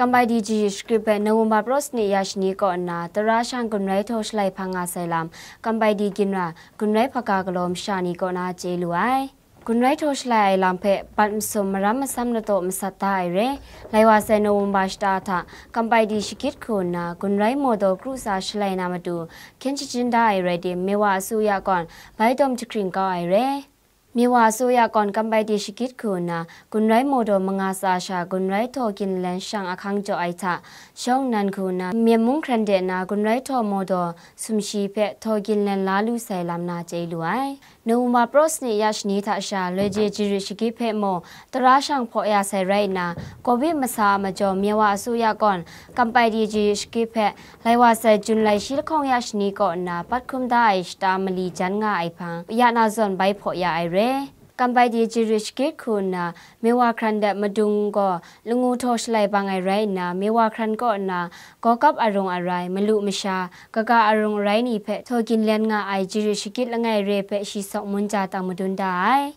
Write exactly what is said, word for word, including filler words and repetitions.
Kampaidi jarit shakrit hpe November praw sanit ya shani kaw nna, tara shang gun rai htaw shalai hpang nga sai lam, Kampaidi ginra gun rai hpaga galaw masha ni kaw na chye lu ai. Gun rai htaw shalai ai lam hpe bat masum maram masam lataw masat da ai re. Lai wa sai November shata hta, Kampaidi shagit hku nna, gun rai mawdaw kru tsa shalai na matu, hkyen shajin da ai rai tim, Mewa asuya kawn bai dawm jahkring kau ai re. Mewa asuya kawn Kampaidi shagit hku nna, gun rai mawdaw manga tsa sha gun rai htaw ginlen shang ahkang jaw ai hta, shawng nnan hku nna, Myen mung hkran de na gun rai htaw mawdaw sumshi hpe htaw ginlen la lu sai lam na chye lu ai. November praw sanit ya shani hta sha, loi je jarit shagit hpe mung, tara shang hpaw ya sai rai nna, Covid masa a majaw Mewa asuya kawn Kampaidi jarit shagit hpe, lai wa sai Jun lai shi lahkawng ya shani kaw nna, pat hkrum da ai shata mali jan nga ai hpang, ya na zawn bai hpaw ya ai re. Kampaidi jarit shagit hku nna, Mewa hkran dep madung gaw, langu htaw shalai bang ai rai nna, Mewa hkran kaw nna, gawkap arung arai, malu masha, kaga arung arai ni hpe htaw ginlen nga ai jarit shagit langai re hpe shi sawk mun ja tang madun da ai.